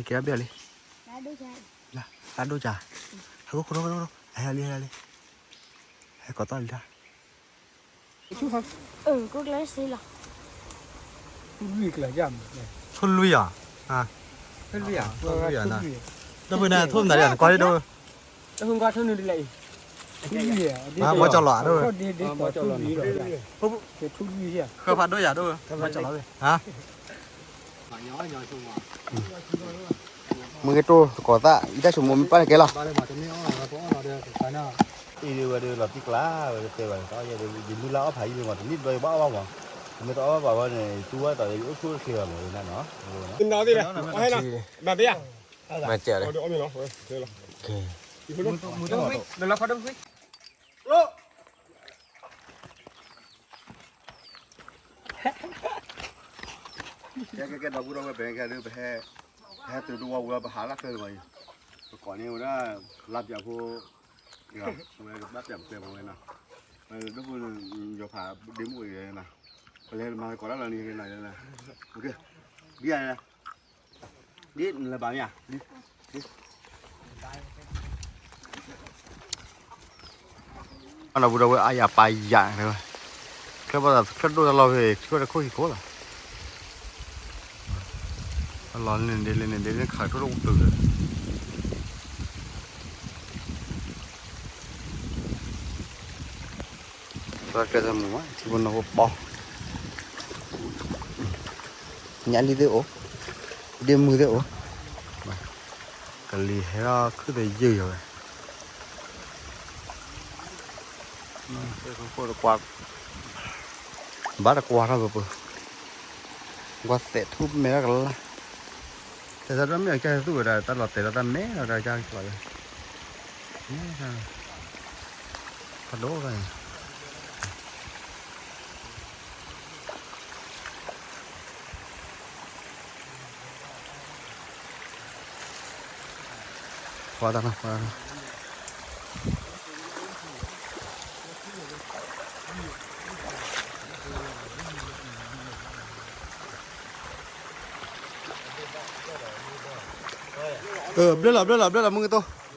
ကဲဘၣ်လံ, လၢဒိၣ်ကၢ်, ဟဲခိၣ်ခိၣ်ခိၣ်, ဟဲလံ ဟဲလံ, ဟဲကိးသီၣ်လံတၢ်, ဆိလွံၢ်ဧါ, ဆိလွံၢ်ဧါ, ဒီပုၢ်ဝဲၢ်န့ၣ် ထိၣ်မနုၤဒ် နကွၢ်လံ ဒီပုၢ်ဝဲၢ်, မၤကၠီလီၤ, ဃၢဖးဒိၣ်ယၤ ဒီပုၢ်ဝဲၢ်, မၤကၠီလီၤ, မ့ၢ်ကတိၢ်သကိးသၣ် ယတၢ်ဆိကမိၣ်မ့ၢ်ပာ်န့ၣ်ကဲလီၤ, အံၤဒ်ဝဲဒၣ်လီၤတံၢ်ကျါ ဝဲတဲဘၣ်န့ၣ် ယမုၢ်လၢ်အီၣ်ဖးယံာ်န့ၣ်မး တနံၣ်တဘျီယဘၣ်အီၣ်ဘၣ်မး, မ့ၢ်တအီၣ်ဘၣ်ဝဲန့ၣ် တူၢ်ဝဲတီး ယအိၣ်ဆူၣ်အိၣ်ချ့ဘၣ်မး ဝဲဒၣ်နီၤ, မၤစၢၤ, ကဲ ကဲ ကဲ ဒီပုၢ်ဒီဝဲၢ် ပဟဲခဲဒုး ပဟဲ ပဟဲတုၤတဝီပူၤလီၤ ပဟးလၢကျဲလၢၤဘၣ်အံၤ, ပကိးန့ၢ်ဝဲဒၣ် လါပျၢ်ဖိ, ဝဲဘၣ်ပျၢ်ပကျဲမ့ၢ်ဝဲနီၤ, ဒိၣ်ဖိ ယီၤဖးဒ့မုၣ်အံၤနီၤ, ပလဲၤမၤကိးတၢ်လီၤန့ၣ်နီၤ, ဒ်ယၤ ဒ်နလဲၤဘၣ်မ့ၢ်ဧါ, ဒ် အဒီပုၢ်ဒီဝဲၢ် အါယၤပာ်ယၤန့ၣ်ဝဲ, ချၢဘၣ်သးချၢဒိၣ်တၢ်လီၢ်ဖဲ ချၢတခိၣ်ခံခိၣ်လီၤ, လီၤလၢန့ၣ်ဒ်လဲၣ်န့ၣ်ဒ်န့ၣ် ခးထိၣ်တအိၣ်တုၤလၢ သရၣ်ကျဲသးမုာ်မး ထံဖိနီၢ်ဖိပီ, ညၣ်လံသ့ၣ်အိၣ်, ဒ့မုၢ်သ့ၣ်အိၣ်, ကလံၤဟဲထီၣ်ခုၣ်သယုၢ်ယီၤဝဲ, ဘၣ်တကွၢ်ထီၣ်ပပူၤ, ကွၢ်သဲးထူၣ်မဲထီၣ်ကလါ, တဲသးဒိၣ်မ့ၢ်အကစၢ်သူၣ်ဝဲဒၣ် တၢ်လီၤတဲာ်လီၤတၢ်မဲဒီးတၢ်ကစၢ်လၢ ဖးဒိၣ်တၢ်န့ၣ် ပှၤတၢ်နီၤ ပှၤတၢ်နီၤ ဘျၢလီၤ ဘျၢလီၤ ဘျၢလီၤ မုၢ်ကတိၤ လီ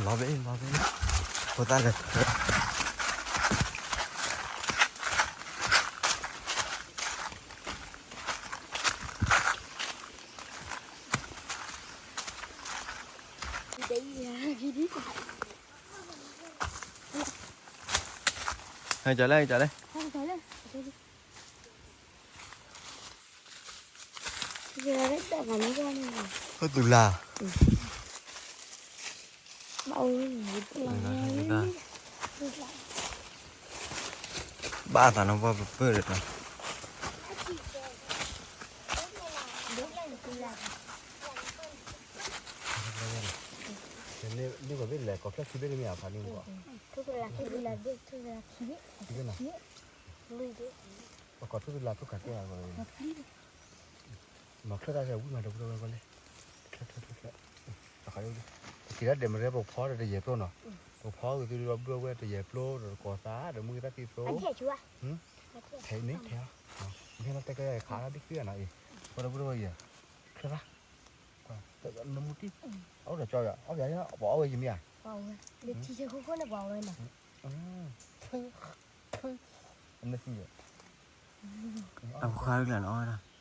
ၤဘဲ လီၤဘဲ ဖိသၣ်လဲၤ ဟဲကလဲၣ် ဟဲကလဲၣ် ဟဲတုၤလၢ် ဘၣ်သးနီၢ်ပှၢ်ပပၢၢ်ဒီး န့ၣ်ကဘၣ်လဲၤကိးချၢၣ်ခံဘ့ၣ်တမ့ၢ်အဖးန့ၣ်မ့ၢ် ပကိးထူၣ်တလၢ်ထူၣ်ခးကဲအဂီၢ် မၤချၢၣ်တၢ်ဝံၤမၤတပူၤဝဲလဲၣ် ချၢၣ်ချၢၣ်ချၢၣ်ချၢၣ် ပက့ၤဒၣ်ဒဲးမရၢပဖီတယဲၢ်ပျိနီၤ ပဖီကသုဒီးဘျၢဝဲတယဲၢ်ပျိဒီးတကိးသးဒီးမုၢ်ဂ့ၤတၢ်သံသိ ထဲန့ၣ်ထဲ မ့ၢ်တဲကဲခးဒ်ခံဂၤနီၤအံၤ ပှၤတပူၤတဝဲယဲၢ် ချၢၣ်ဘၣ် နမူတံၢ် အအိၣ်ဒီးကၠီယၤ အီၣ်ယၤ ပှၤအီၣ်ဝဲယမ့ၢ်ဧါ ပှၤအီၣ်ဝဲ လၢထံဆၢခိၣ်ခိၣ်န့ၣ်ပှၤအီၣ်ဝဲနီၤ အမ့ၢ်သံယဲၢ် တၢ်ဖိခွါတ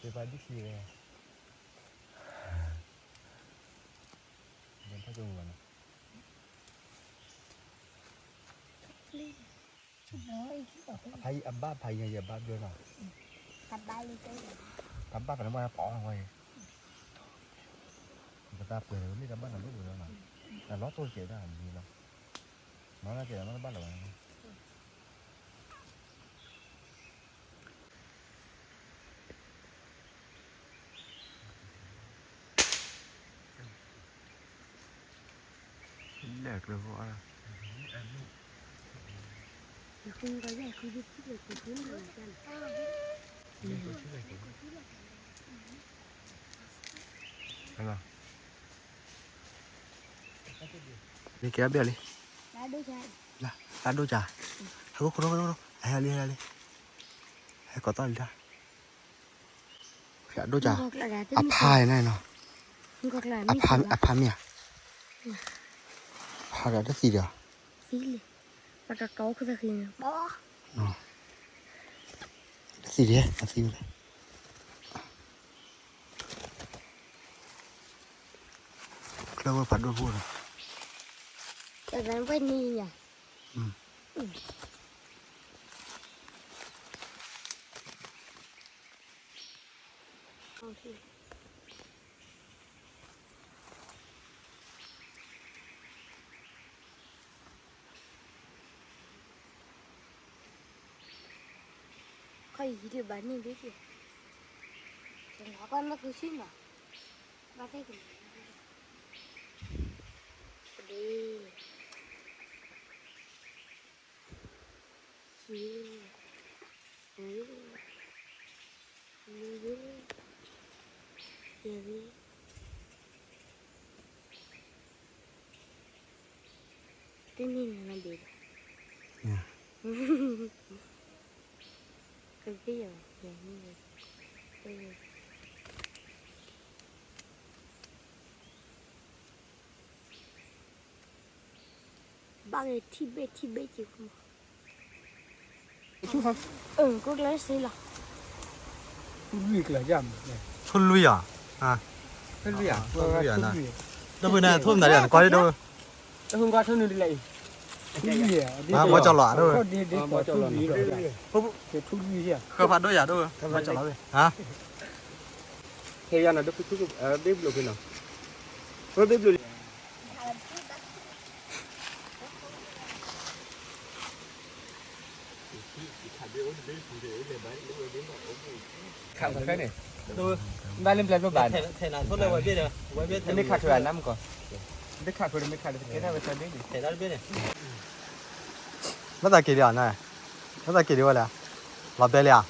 ကျါန့ၣ်အီၣ်ဝဲဒၣ် နစ့ပာ်ဒ်ခံဝဲ ဘၣ်တၢ်ကမူဘၣ်နီၤ ဖးယံၤအဘၣ်ဖးယံၤယဘၣ်ဘျၢနီၤ တၢ်ဘၣ်သးန့ၣ်မ့ၢ်ပှၤအီၣ်ဝဲ ပသးပှဲၤလီၤမ့ၢ်တၢ်ဘၣ်သးဒိၣ်ပှဲၤလီၤနီၤ တၢ်လီၤတိၢ်ကဲးဒၣ်မံၤလီၤ မၤလၢကဲးမၤတဘၣ်လၢၤဘၣ် လဲၣ်ကျၢၤဖိအါ မုၢ် လၢကဲဘၣ်လံ, လၢဒိၣ်ကၢ်, ဟဲခိၣ်ခိၣ်, ဟဲလံ ဟဲလံ, ဟဲကိးသီၣ်လံတၢ်, ဒိၣ်ကၢ်, အဖါန့ၣ်နီၤ, အဖါမ့ၢ်ဧါ, ဖါဒီးတသံဒီး, တသံဒီး အသံဝဲလဲၣ်, ချၢဝဲဖးဒိၣ်ဖိဒီး, ခီၣ်ယံၤဒုးဘၣ်န့ၢ်ဒုးက့ၤ, တနၤကွၢ်မ့ၢ်ဖုဆံနီၤ, ဘၣ်သ့ၣ်ကမၤ, ဒ်, ယ, ယ, ယ, တန့ၢ်နၤဒ်, ကသ့ၣ်ယၤ, ဘၣ်ဂ့ၤထံၣ်ဘ့ၣ်ထံၣ်ဘ့ၣ်က့ၤ, အၢ ကိၣ်ကျၢၢ်စ့လီၤ, ဆိလွံၢ်ဧါ, ဆိလွံၢ်ဧါ, ဒီပုၢ်န့ၣ် ထိၣ်မနုၤဒ်လဲၣ် နကွၢ်ဒ်ဒီပုၢ်, မၤကၠီလီၤ, ဃၢဖးဒိၣ်ယၤဒီပုၢ်, မၤကၠီလီၤ, ဟဲယၤနီၤ ဒပုၢ်, ဘ့ၣ်ဘျိးဖဲနီၤ, ဘ့ၣ်ဘျိးလံ ခးခဲန့ၣ်, ဘၣ်လၢပျဲၢ်ဖျိဘၣ်န့ၣ်, မ့ၢ်ခးထွဲအနါမကီၢ်, မ့ၢ်ခးထွဲဒီးမ့ၢ်ခးဒီးကဲထီၣ်ဝဲသၢဒ့န့ၣ်, ဘၣ်သးက့ၤဒံးအီၤ, ဘၣ်သးက့ၤဒံးဝဲလဲၣ်, လီၤဘဲလံ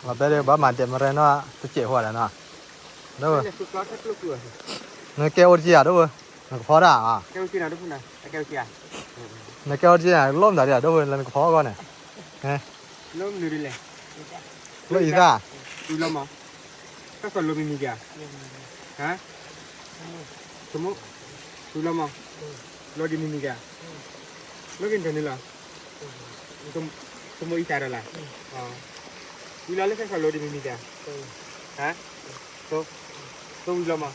ဧါ, လီၤဘဲလံ ဘၣ်မၤဒဲးမရဲနီၤ တစဲးဃီဒၣ်နီၤ, ဒီး, နကဲအိၣ်တက့ၢ်ဧါ ဒီး, နကဖီဒၣ်, နကဲအိၣ်တက့ၢ်ဧါ လီၢ်မတၤဒံးဧါ ဒီး လၢနကဖီအဂီၢ်န့ၣ်, လီၢ်အံၤသၣ်, ဝံၤလီၤမး, တၢ်ကီၤလီၤမံၤမံၤက့ၤ, ဟါ, ဆိမိၣ်, ဝံၤလီၤမး, လီၤက့ၤမံၤမံၤက့ၤ, လီၤက့ၤနထၢၣ်န့ၣ်လီၤ, ဆိမိၣ်အံသၣ်ဒီးလၢ်, ဝံၤလီၤလၢတၢ်ကီၤလီၤဒံးမံၤမံၤက့ၤ, ဟါ, ဆိ, ဆိဝံၤလီၤမး,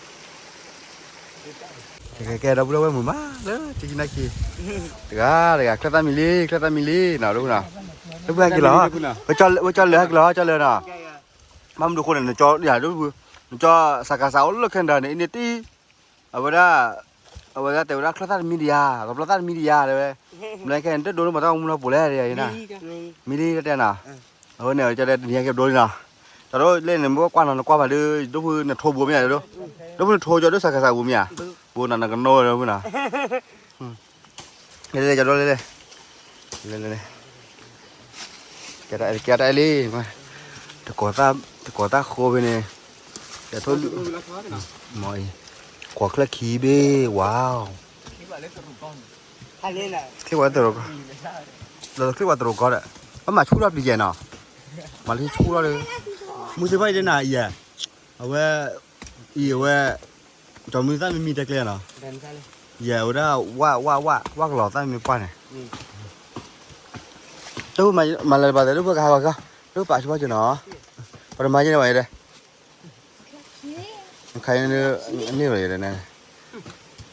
ကဲ ကဲ ဒီပုၢ်ဒီဝဲၢ်မုာ်မးလၢထံခံနၢ်ခံ, တဂၤတဂၤ ချၢၣ်သၣ်မံၤလံ ချၢၣ်သၣ်မံၤလံနီၤ ဒီပုၢ်နီၤ, လၢပှၤဟဲက့ၤလီၤ, ဝဲကၠီလၢဟဲက့ၤလီၤ ကၠီလၢနီၤ, ဘၣ်မနုၤအဃိန့ၣ် နကၠီယၤဒီပုၢ်, နကၠီစးကစးအိၣ်လၢခဲနဒၤန့ၣ် အန့ၣ်တံၢ်, အဝဲဒၣ်, အဝဲဒၣ်တဲဝဲဒၣ်ချၢၣ်သၣ်တမံၤဒံးဧါ ကဘျီသၣ်တမံၤဒံးဧါတဲဝဲ, မနုၤကဲနတဒိးန့ၢ်မၤတၢ်မူလီၤပှိၤလဲၣ်ယၤနၤ, မံၤလံတဲနီၤ, အဃိန့ၣ် ကၠီတဲတနံၤဟဲက့ၤဘျိလံနီၤ, တၢ်ဒိၣ်လဲၣ်န့ၣ် မ့ၢ်ကွၢ်နီၤ နကွၢ်ဘၣ်ဒီး ဒီပုၢ်နထိဘိမ့ၢ်ဧါ, ဒီပုၢ်နထိကၠီဒီးစးကစးဘိမ့ၢ်ဧါ, ဘိနီၤ နကနိဒီပုၢ်နီၤ လဲၤလဲၤ ကၠီဒိၣ်လဲၤလဲၤ, ကဲတၢ်အဲၣ်လံ, တကိးသၣ်ဃိဖဲန့ၣ်, ကဲထိၣ်လွံၢ်, မ့ၢ်အံၤ, ကွၢ်ချၢၣ်ခံဘ့ၣ်, ဝါ, ထံၣ်ဝဲတရူးကီၢ်, ဒီးချံၣ်ဝဲတရူးကီၢ်ဒီး, ဘၣ်မၤဆူၣ်ထီၣ်ပျံၤယဲၢ်နီၤ, မၤလၢဆူၣ်ထီၣ်ဒီး, မုၢ်သ့ၣ်ဖးအံၤတဲနၤအံၤ, အဝဲ, အံၤအဝဲ ကၠီမုၢ်သၣ်မံမံတဲကျဲနီၤ, ယဲၢ်ဝဲဒၣ်ဝၣ်ဝၣ်ဝၣ် ဝၣ်ကလီၤသၣ်မံမံပှၢ်န့ၣ်, တမၤလၢၤဘၣ်သဲး တဖၣ်ကဟးဂီၤကီၢ်, တပာ်ဆူၣ်ဘၣ်ကနီၤ, ပတမၤယဲၢ်န့ၣ်ဘၣ်ယဲၢ်, ခါအံၤန့ၣ်, န့ၢ်လီၤယဲၢ်န့ၣ်,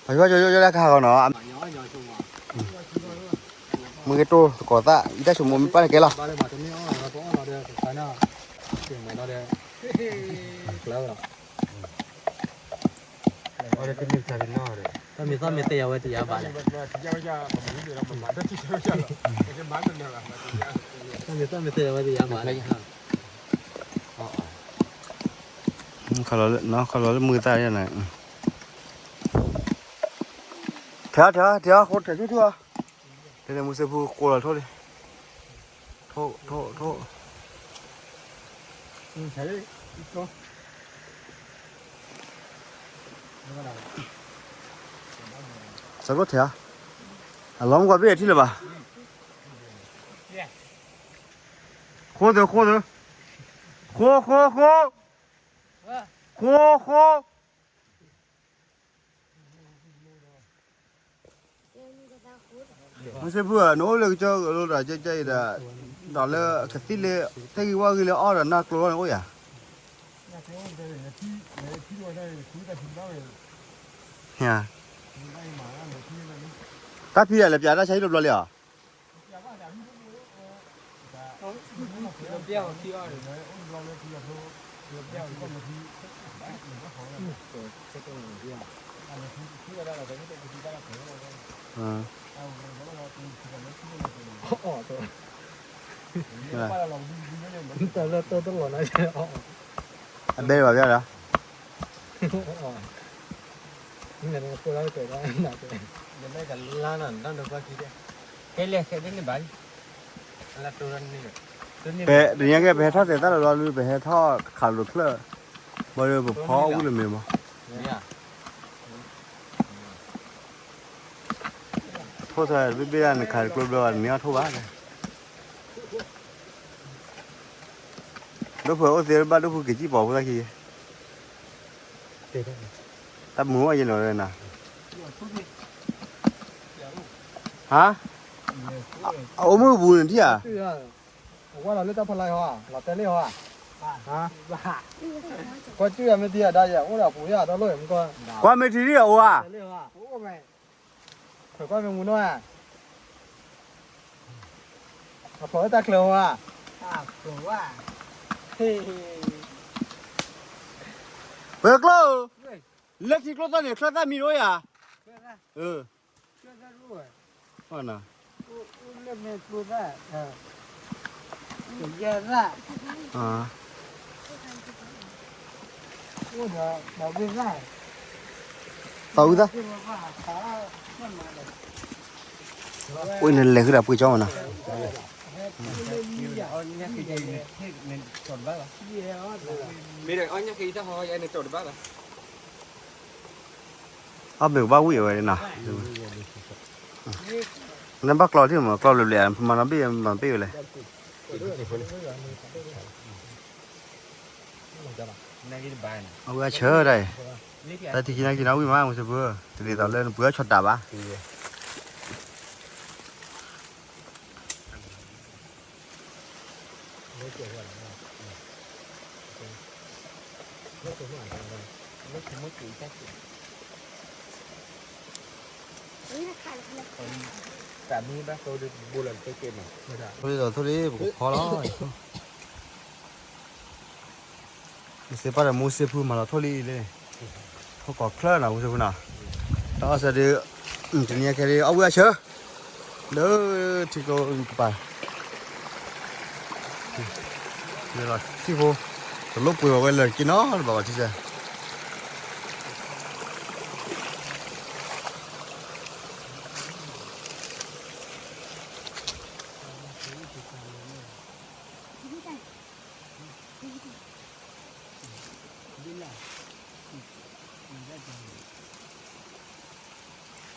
ပာ်ဆူၣ်ဘၣ်ကၠီ ကၠီလၢကဟးဂီၤနီၤ, မ့ၢ်ကတိၢ် သကိးသၣ် အံၤတၢ်ဆိကမိၣ်မ့ၢ်ပာ်န့ၣ်ကဲလီၤ တၢ်မ့ၢ်သီၣ်မ့ၢ်တဲယၤဝဲတယၤဘၣ်လဲၣ်, တၢ်မ့ၢ်သီၣ်မ့ၢ်တဲယၤဝဲတယၤဘၣ်လဲၣ်, ခီလီၤလၢမုၢ်သၣ်ယၤန့ၣ်, ထဲထဲထဲဃိထဲဆူၣ်ဆူၣ်, တဲန့ၣ်မုၢ်စ့ဖူဃိလီၤထိၣ်လံ, ထိၣ်, ထိၣ်, ထိၣ်, စၢကီထဲဧါ, အလီၤမကွၢ်ဘ့ၣ်အထံလၢၤဘၣ်, ဃိသု, ဃိသု, ဃိ, ဃိ, ဃိ, ဃိ, ဃိ မုၢ်စ့ဖုဧၢ, နအိၣ်လၢကစၢၢ်ကလိဒီး ကဲကဲအံၤဒီး, ဒီးလၢကသံၣ်လၢ သ့ၣ်ဂံၢ်ဝၣ်ဂံၢ်လၢအီၣ်ဒီးနၢ်ကျိၤလီၤန့ၣ်အိၣ်ယၤ, တၢ်ဖံးယၤလဲၤပၠးတၢ်ဆါဟံၣ်တဘျီလံဧါ. အဘဲဘၣ်ဘၣ်ဒီး ပတနံၤညါကဲ ပဟဲထီၣ်သဲးတၢ်လီၤလီၤလံ ပဟဲထီၣ်ခးလိာ်တချၢၣ်, ဘၣ်ဒီးပဖီအီၣ်ဝံၣ်လၢၤမ့ၢ်မး, ထိၣ်ထီၣ်ဘ့ၣ်ဘ့ၣ်ဒၣ်နခးတကျိဘျီဘၣ် နမ့ၢ်အီၣ်ထိၣ်ဘၣ်, ဒိၣ်ဖုအိၣ်သ့ဘၣ် ဒိၣ်ဖုက့ၤစံၣ်ပိာ်ဖိသၣ်ခံ, တၢ်မုာ်အီၣ်ယဲလီၤနၤ, ဟါ, အအိၣ်မုၢ်ပူၤန့ၣ်ထံၣ်ဧါ, ဝဲလီၤလၢတၢ်ဖီလာ်ဟီ, လီၤတဲာ်လံဟီ, ကွၢ်စူၢ်ယၤမ့ၢ်ထံၣ်အဒါယဲ အိၣ်ဒီးပူၤယၤဒီလိၣ်မူကီ, ကွၢ်မ့ၢ်ထံၣ်ဒ်အအိၣ်ဧါ, ကွၢ်မ့ၢ်မူနီၤဧါ, အဖျိးလၢတၢ်ချၢဟီဧါ, ပၢၤကျိ, လၢထံကျိသီၣ်န့ၣ် ချၢသၣ်မံၤတအိၣ်ယၤ, သီၣ်ဝံၣ်သၣ်, အိၣ်နလဲၤဃုာ်ဒီးပှ့ၤကၠီမးနီၤ, မ့ၢ်အီၣ်ညၣ်က့ၤတၢ်ဟီ အန့ၣ်တီၢ်တဘၣ်ဘၣ်, အမ့ၢ်ကဘၣ်ဝံၣ်အဝဲနီၤ, နဘၣ်ကျီထံၣ်မး ကျီဘျဲးဘျဲး မၤနီၤဘ့ၣ်မၤဘ့ၣ်ဝဲလဲၣ်, အဝဲအဆၢဒၣ်အံၤ, တၢ်ထံခံနၢ်က့ၤနီၤဝံၣ်မး မုၢ်စ့ဖု, တဒ်သိးလၢနပှ့ၤအီၣ်ဆီတးဘၣ်. ထိၣ်လံဒီးထိၣ်လံ ပကဖီလီၤ, မုၢ်စ့ဖုတၢ်မူစ့ဖုမၤလီၤထိၣ်လံလံ, ထိၣ်ကိးချၢနီၤ မုၢ်စ့ဖုနီၤ, တၢ်အီၣ်စဲဒုး, တနံၤအံၤခဲဒုး အီၣ်ဝံၣ်အဆၢ လၢထံကျိကပၤ, လၢလီၤထံဖိ, တလိၣ်ပှ့ၤဘၣ်ဝဲလၢာ်က့ၤနီတဘျီဘၣ်ထံဆဲး.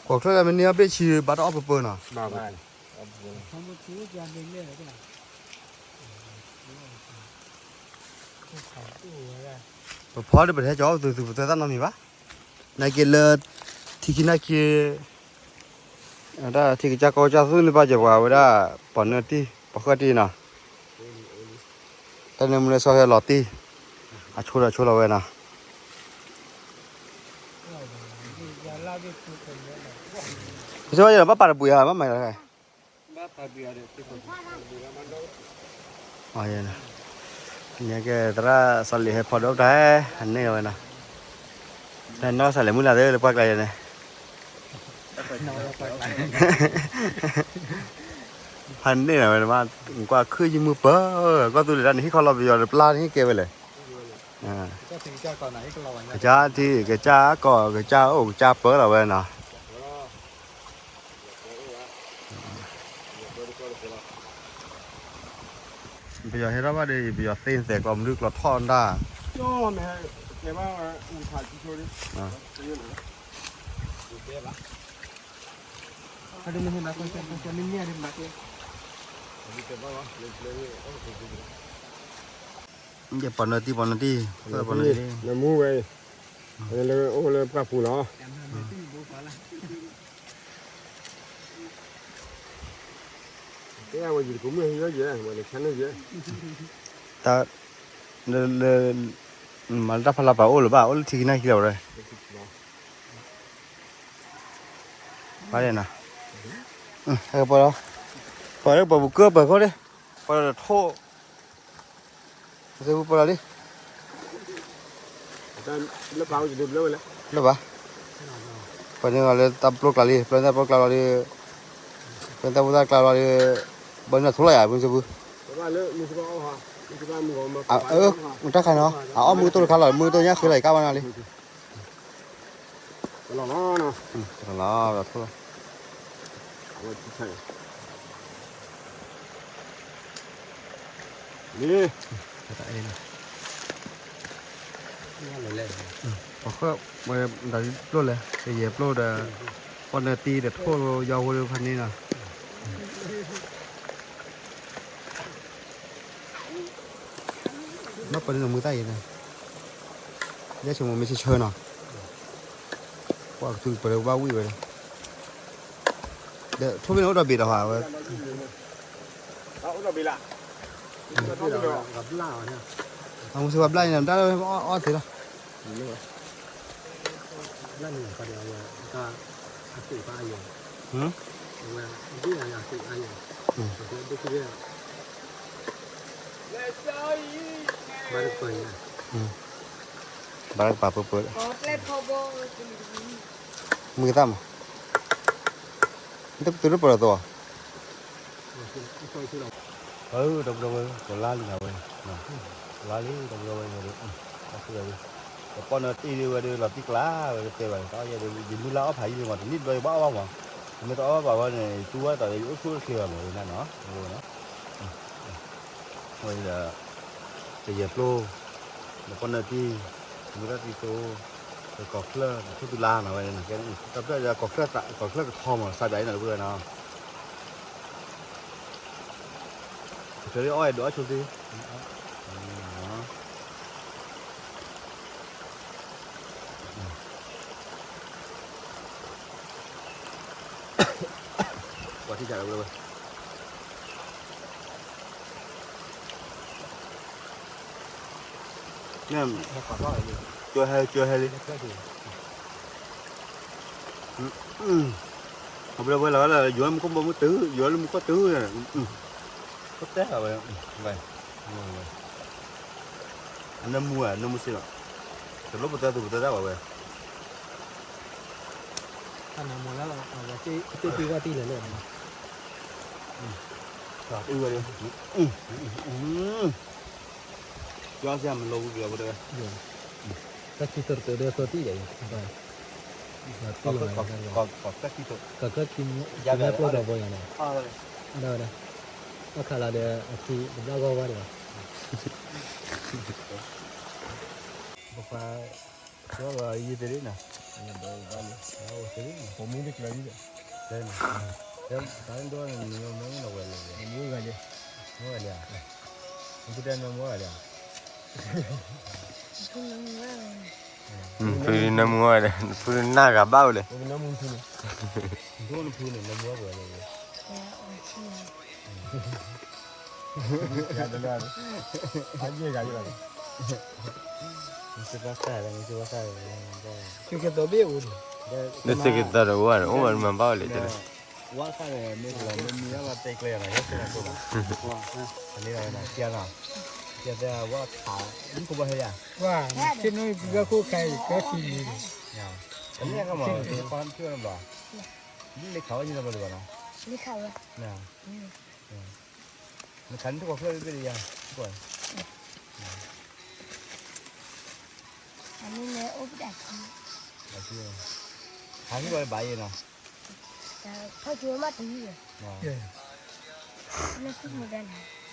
ကိးချၢမ့ၢ်န့ၢ်အီၣ်ဘ့ၣ်ဆံဘၣ်တၢ်အီၣ်ပၢပၢနီၤ, ပဖီဒီးပတဟဲကၠီအီၣ်ပသူသူပသၢသၣ်နီတမံၤဘၣ်, နာ်က့လၢ ထံခံနၢ်ခံ ဒၣ်ထံကစၢ်ကီကစၢ်သူၣ်န့ၢ်ဘၣ်စၢၤပှၤဝဲဒၣ် ပှၤနၢတံၢ် ပှၤဃၢတံၢ်နီၤ, တၢ်နၢမူလၢဆီဟဲလီၤတံၢ်, အဆိဒီးဆိလီၤဝဲနီၤ, ပစၢ်ဘၣ်ယဲဘၣ်ပာ်တပှ့ၤဧါ ဘၣ်မၤလီၤ, န့ၣ်ကဲသရၣ်စီၤလံၤဟဲဖီဒီးတၢ် အန့ၢ်ဝဲနီၤ, နီၢ်စီၤလံၤမုၢ်လၢ်သ့လၢပှၢ်ကျါယဲန့ၣ် ဖးန့ၢ်နၤဝဲမး, ကွၢ်ခုၣ်ယမုၢ်ပၢၤ, ကွၢ်သူလ့ၤတၢ်န့ၣ် ဟံၣ်ခီလီၤပယီၤဒီးပျၢ်န့ၣ်ဟံၣ်ကဲဝဲလဲၣ်, ကစၢ်ထံ ကစၢ်ကီၢ် ကစၢ်အိၣ် ကစၢ်ပၢလီၤဝဲနီၤ. ပယီၤဟဲထီၣ်ဘၣ်ဒီး ပယီၤသ့န့ၣ် သဲးကျီမနုၤကျီထီၣ်ဒၣ်, ယပီၢ်နၢတံၢ်ပီၢ်နၢတံၢ်, နမူဝဲ, လၢအိၣ်လၢပှၢ်ပူၤလီၤ. တၢ်, လၢ, လၢ, မၤလၢတၢ်ဖီလာ်ပာ်အိၣ်လၢၤဘၣ် အိၣ်လၢထံခံနၢ်ခံလီၤဝဲ, ပှၤလီၤ, ပှၤလၢပှၤပူၤကၢပၢၤခိၣ်န့ၣ်, ပှၤလီၤထိၣ် ပစၢၤပူၤပလီၤလံ, လၢဘၣ်, ပှၤန့ၣ်လီၤလၢတၢ်ပျိကျါလံ ပျိတၢ်ပျိကျါလီၤဒီး, ပျိတၢ်ပျိတၢ်ကျါလီၤဒီး, ဘၣ်န့ၣ်ထိၣ်လီၤယၤ ပစၢၤပူၤ, အၢ, တၢ်ခါန့ၣ်, အအီၣ်မုၢ်ကတိၢ်တခါလီၤ မုၢ်ကတိၢ်ညါဃ့လီၤ ယကါဘၣ်နၤလံ လီၤလီၤ, လီၤ, ပှၤဃၢၤဝဲဒၣ်ပျိလဲၣ် ကယဲၢ်ပျိဒီး, ပီၢ်နၢတံၢ်ဒီးထိၣ်ယီၤဟိဒီးဖးန့ၣ်လီၤ. ဘၣ်ပှၤန့ၣ်နမူသၣ်အံၤန့ၣ်, ယဲၢ်ဆိမိၣ်မ့ၢ်ဆၢဆၢနီၤ, ပှၤကသူပှၤလၢကဘၣ်ဝံၣ်ဝဲဒီး, ဒီးထိၣ်ဖဲန့ၣ်အိၣ်ဒီးဘ့ၣ်ဒီးဟးဝဲ, အမူစ့ပှၤဘျၣ်န့ၣ် တၢ်လၢအီၣ်သ့လီၤ. ဘၣ်တကပၤပၢပၢ, မုၢ်သၣ်မး, သုတပၢၢ်ဒီးသိး, ဒီပုၢ်ဒီဝဲၢ် ကလါလံနၤဝဲ, ကလါလံ ဒီပုၢ်ဒီဝဲၢ်န့ၣ်, ပီၢ်နၢတံၢ်ဒ်ဝဲဒၣ်လီၤတံၢ်ကျါဝဲတဲဘၣ်န့ၣ် တၢ်အီၣ်ယဲဒၣ် ယမုၢ်လၢ်အီၣ်ဖးယံာ်လံမး တနံၣ်တဘျီယဘၣ်အီၣ်ဘၣ်မး, မ့ၢ်တအီၣ်ဘၣ်ဝဲန့ၣ် ယတူၢ်ဝဲတၢ်ဒီးယအိၣ်ဆူၣ်အိၣ်ချ့ဘၣ်မး ဝဲန့ၣ်နီၤ, ဝဲဒီး ကယဲၢ်ပျိ, ဒီးပီၢ်နၢတံၢ်, မုၢ်တၢ်တံၢ်သိ, ဒီးကီၢ်ချၢၣ် ဒီးထိၣ်သူလါနီၤဝဲန့ၣ်, တၢ်ဖျၢၣ်ဒီး ကီၢ်ချၢၣ်ကထီမး စးဒၣ်အံၤနီၤ တပုၢ်ဝဲနီၤ, ကၢၤလံအီၣ်အဲၣ်ဒိးအီၣ်ဆိသ့ ပှၤထံၣ်တၢ်လၢဝဲ, ကၢၤဟဲကၢၤဟဲလံ, အဘျီဝဲလီၤလၢ ယိၤလၢမူခိၣ်ဘီမုၢ်တုၤ ယိၤလၢမူခိၣ်တုၤ, ကတဲလီၤဝဲ, နၢမူဧါ နၢမူစ့လီၤ, တလိၣ်ပသဲသူပသဲတၢ်ဘၣ်ဝဲ တၢ်နၢမူလၢ အဝဲသ့ၣ်တံၢ်ဘၣ်တံၢ်လဲၣ်လဲၣ်, အဝဲ ကၠီစၢ်မၤလိဝံၤကလီၤဝဲတဂၤ, တၢ်ခံတိၤတတိၤဒီးသိတံၢ်ဒီး, ကီၢ်ချၢခံ, ကီၢ်ချၢခံ, မဲာ်ပျီဒီးဘီယၤန့ၣ်, ဒၣ်ဝဲဒၣ်, အီၣ်ခးလီၤဒီးအခံတဘျီဂီၢ်ဝဲဒီး, ပပှၤ ကၠီဂၤယံၤတရ့နၤ, အိၣ်သရ့နၤ, ပမူတကျၢၤဒ်, တၢ်ဒိၣ်န့ၣ် နမ့ၢ်လီၤဝဲလၢ, မူဂၤလံ, မူဂၤလံ, မူတတဲနမူဂၤလံ, ဖုနမူဂၤလံ, ဖုနဂၤဘၣ်ဝဲလဲၣ်, ဖုနမူထူန့ၣ်, ဒိၣ်နဖုန့ၣ် နမူဂၤလံ, ယၤတလၢ, အယဲၢ်ဂၤယဲၢ်ဂၤလံ, မ့ၢ်စ့ၢ်ကီးသၣ်လၢမ့ၢ်စ့ၢ်ကီးသၣ်လၢ, မ့ၢ်စ့ၢ်ကီးသၣ်တအိၣ်ဘၣ်န့ၣ် အိၣ်ဘၣ်မၤဘၣ်ဝဲလဲၣ်, ဝါသၣ်န့ၣ် မ့ၢ်တလီၤမ့ၢ်မံၤအလီၤတဲကျဲနီၤ ယဲၢ်စ့ၢ်ကီးသၣ်, အန့ၣ်ဒီးဝဲနီၤ ကၠီနီၤ, ကၠီသၣ်ဝါခး, မ့ၢ်ခိၣ်ဘီဟဲယၤ, ဝါ, ဆ့ၣ်နီၤပှၤခိၣ်ခါအံၤ ကၢထံလံ, အန့ၣ်ကမၤ ခီနဖျိနဘျီ, လၢခးဝဲယံၤနီၤဘျီတဘၣ်နီၤ, နခးန့ၣ်တကီၢ်ဖျၢၣ်ဘ့ၣ်ဘ့ၣ်ဒီးယၤ, ကွၢ်, အမ့ၢ်အိၣ်ပတၢ်ခံ, ဟးဟံၣ်ဘၣ်ဘၣ်ယဲနီၤ, ဖီၣ်ကၠိမးတယံၤ, နသူၣ်မူဒါနီၤ,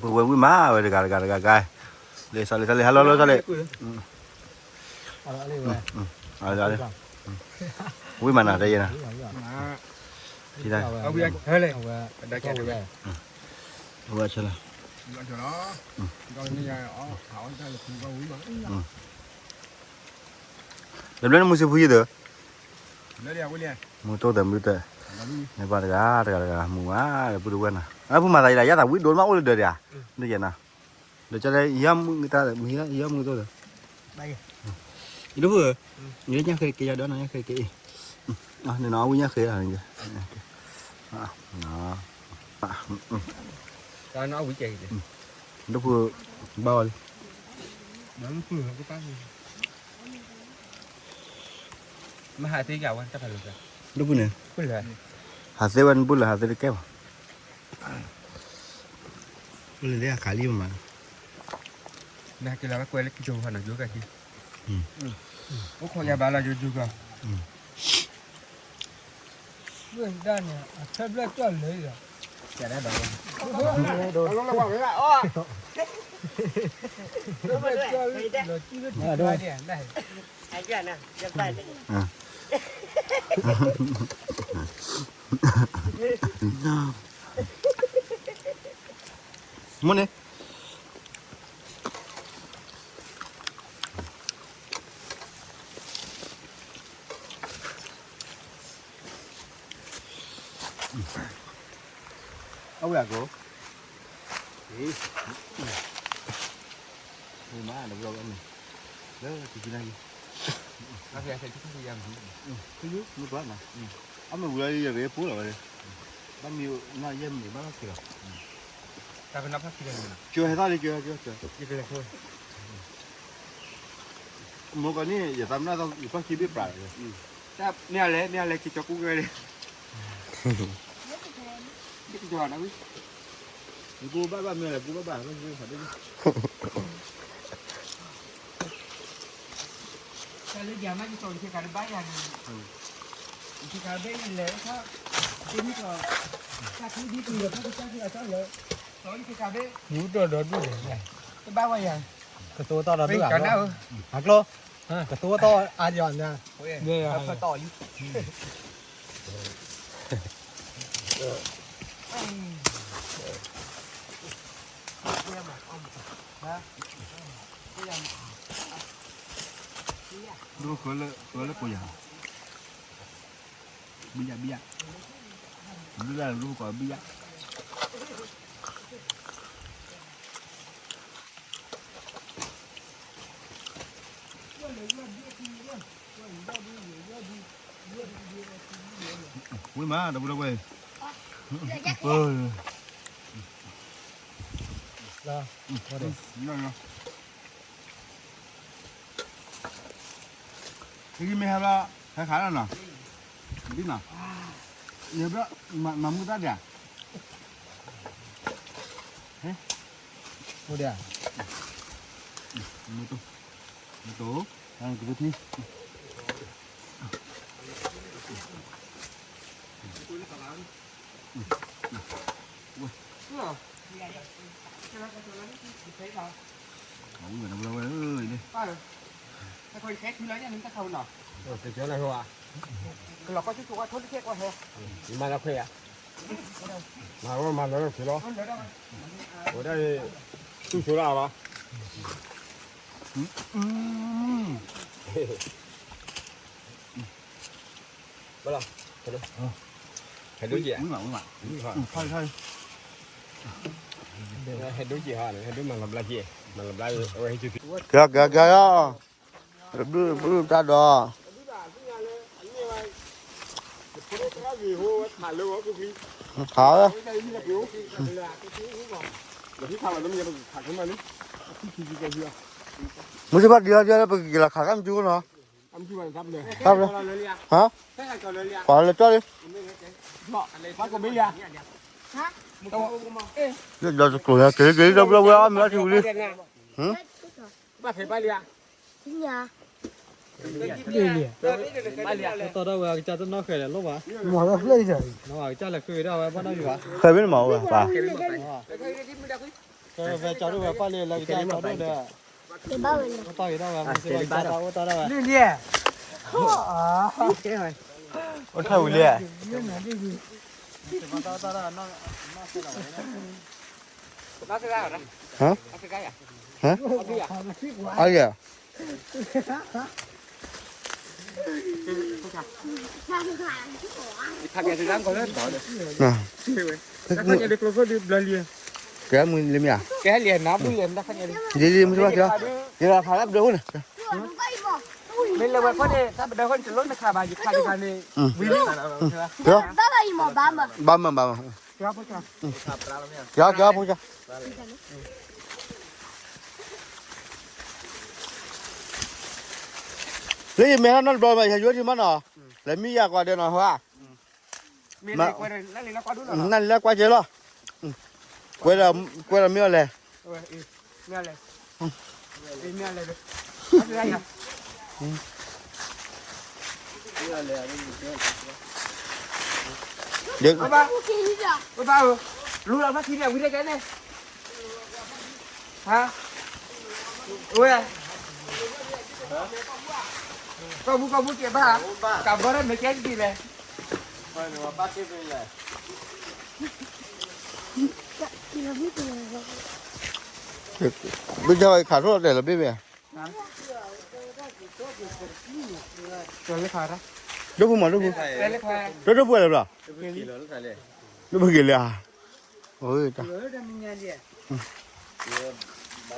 ပဝဲဝံၣ်မးဝဲတဂၤတဂၤတဂၤဂၤ, လၢစီၤလ့စီၤလ့ ဟါလီၤလီၤစီၤလ့, ဝံၣ်မးနၤတယဲၢ်နၤ, ဝံၣ်ဆၢလၢ တဘျီန့ၣ်မုၢ်စံဖုယံၤသၢ, မုၢ်တိၢ်သၢမုၢ်တၢ်, န့ၣ်ပှၤတဂၤတဂၤတဂၤမုၢ်မး, ပုၢ်တဝဲနၤ, အဖုမၤသးယံၤဒၣ် ယသးဝံၣ်ဒိၣ်မးအိၣ်လၢဒၢးဒၣ်, ဒ်ယဲၢ်နၤ, ဒီးကလဲၤ ယမုၢ်တိၢ်သၢ, ယလၢညၣ်ဃ့က့ၤယၤဒီးနၤ ညၣ်ဃ့က့ၤအံၤ, န့ၣ်နီၤ အဝံၣ်ညၣ်ဃ့လီၤ, တၢ်နီၣ်ဝံၤကဲ ဒိၣ်ဖုဘၣ်အီၤလံ, မဟးသ့ယၤဝဲတၢ်ဖးလၢာ်, ဒိၣ်ဖုန့ၣ်, ဟးသ့ဝဲနဘူၣ်လၢဟးသ့တကဲဘၣ်, လၢအခးလံမး, နဟဲက့ၤလီၤကွဲလၢကၠိဟီနီၤ ယိၤကၢ်ခံ, အိၣ်ခိးယၤဘၣ်လီၤယိၤယိၤကၢ် ဝဲဒၣ်န့ၣ် အဖျၢၣ်ဖျၢၣ်ကၠီၣ်လၢယၤ, မိၢ်န့ၣ် အဝဲအကိး, မ့ၢ်မး ဒီပုၢ်ဒီဝဲၢ်န့ၣ်, လၢတကံနၤက့ၤ, မ့ၢ်ပှၤနီၤ, အမ့ၢ်ဝံၤလီၤယဲၢ်ဂ့ၤပူလီၤဝဲ, ဘၣ်မ့ၢ်နီၢ်ယဲၢ်မ့ၢ်ဘၣ်လီၤက့ၤလီၤ, ကၠီဟဲသၣ်လံ ကၠီဟဲကၠီ, မိၢ်ကီၢ်န့ၣ် ယသးမနၢ်သီ ယပၢ်ခံဘ့ၣ်ပြးလီၤ, မ့ၢ်အလဲၣ် မ့ၢ်အလဲၣ် ကၠီကူကဲလံ, ကၠီနဝံၤ, ယကူဘၣ်ဘၣ်မ့ၢ်လဲၣ် ကူဘၣ်ဘၣ်, တၢ်လၢယၤမ့ၢ်ယကီၢ်ယကဘၣ်ယၤန့ၣ်, ယကဘၣ်ယလဲၤခါ, တမ့ၢ်ကီၢ်, တၢ်ခံဒ်ပံၤဒီးဖးကစၢ်က့ၤအကၠီလၢ, ကီၢ်ယကဘၣ်, ယူၤတီၢ်ဒီးဒူၣ်န့ၣ်, တဘၣ်ဝဲယၤ, ကသိတၢ်ဒီးဒူၣ်, အကျိ, ကသိတၢ်အါယၤန့ၣ်, ဖၢတီၢ်လံ ဒိၣ်ဃၢလၢ ဃၢလၢကိးယၤ, ဘံယၣ် ဘံယၣ်, ဘံယၣ် ဒိၣ်ဃၢဘံယၣ်. ဝံၤမး ဒီပုၢ်ဒီဝဲၢ်, ပၢ်, မ့ၢ်ဟဲဘျီ ဟဲခးလီၤနီၤ, ဒ်နီၤ, မၤမူသၣ်ဒၣ်, မူဒၣ်, မူတိၢ်, မူတိၢ်, ကသ့ထံ မၤလီၤခွဲဧါ, မၤလီၤခွဲလီၤ, အိၣ်ဒၣ်သူၣ်ဆိလၢအီၤလီၤ. ဘၣ်လီၤ, ဟဲဒိက့ၤ, ဟဲဒိက့ၤဟီ, ဟဲဒိမၤလီၤဘျါက့ၤ, မၤလီၤဘျါ, ကဲကဲကဲ, ဘျုးဘျုးတၢ်ဒီး, ခးဝဲ, မုၢ်စ့ၢ်ဘၣ်ဒံးလီၤဒံးလီၤ ပကက့ၤလီၤခးကမၠူနီၤ, ဟါ, ပှၤလဲၤကၠီလံ, လၢဒီးတကျိၤညါ က့ၤလံက့ၤလံ ဒီပုၢ်ဒီဝဲၢ် အီၣ်မ့ၤအီထံဝံၤလံ, ဘၣ်ဖဲဘၣ်လံဧါ, တီၢ်ဒၣ်ဝဲအကစၢ်တနီၣ်ဃဲၤဒီးလိၣ်ဘၣ်, မ့ၢ်ဝဲဖျၢၣ်အံၤဒီး, နဝဲအကစၢ်လဲၤဃုဝဲဒၣ်ဝဲဘၣ်နီၣ်ယွၤ, ဃဲၤမ့ၢ်နမၤဝဲပၢ်, ဖဲကၠီဒိၣ်ဝဲပၢ်လံ လၢကစၢ်ကၠီဒိၣ်ဒီး, တီၢ်က့ၤဒၣ်ဝဲမ့ၢ်စ့ၢ်ကီးကၠီဒိၣ်ဒီး, အိၣ်ထီၣ်ဝံၤလံ, ဟါ, ဟါ, အါယၤ ကဲမုၢ်လံမ့ၢ်ဧါ, လံလံမုၢ်ဘၣ်က့ၤ, ယခးလၢဘျၢအိၣ်န့ၣ်, မ့ၢ်လၢဝဲဖီန့ၣ် တၢ်ပဒၢဖီန့ၣ် တလိၣ်နခးဘၣ် ယခးတဂၤန့ၣ်, ဝံၤလံ, ဘၣ်ဘၣ်အံၤ ဘၣ်မၢ်ဘၣ်မၢ်, ကဲဖိကၢ်, လၢယမဲာ်ထီၣ်နီတဘျီမး ယဟဲယိထံမးနီၤ, လဲၤမံယၤကွၢ်ဒီးနီၤဟါ, နလၢကွၢ်ကဲလီၤ, ကွဲဒီးမ့ၢ်အီၤလဲၣ် လူလီၤဖးခံန့ၣ် ဝံၤတကဲန့ၣ်, ဟါ, ဝဲ, ကီၢ်ပူၤကီၢ်ပူၤကဲဘၣ်, ကးဘီရဲၣ်မဲာ်ကဲတဒ်လဲၣ်, ဘၣ်ဆၣ်ခးထီၣ်တဲာ်လီၤဘ့ၣ်ဘ့ၣ်, ဒိၣ်ပူၤမးဒိၣ်ပူၤ, ဒိၣ်ဒိၣ်ပူၤလဲၣ်ဘျီ, ဒိၣ်ပူၤက့ၤလဲၣ်ဧါ, အ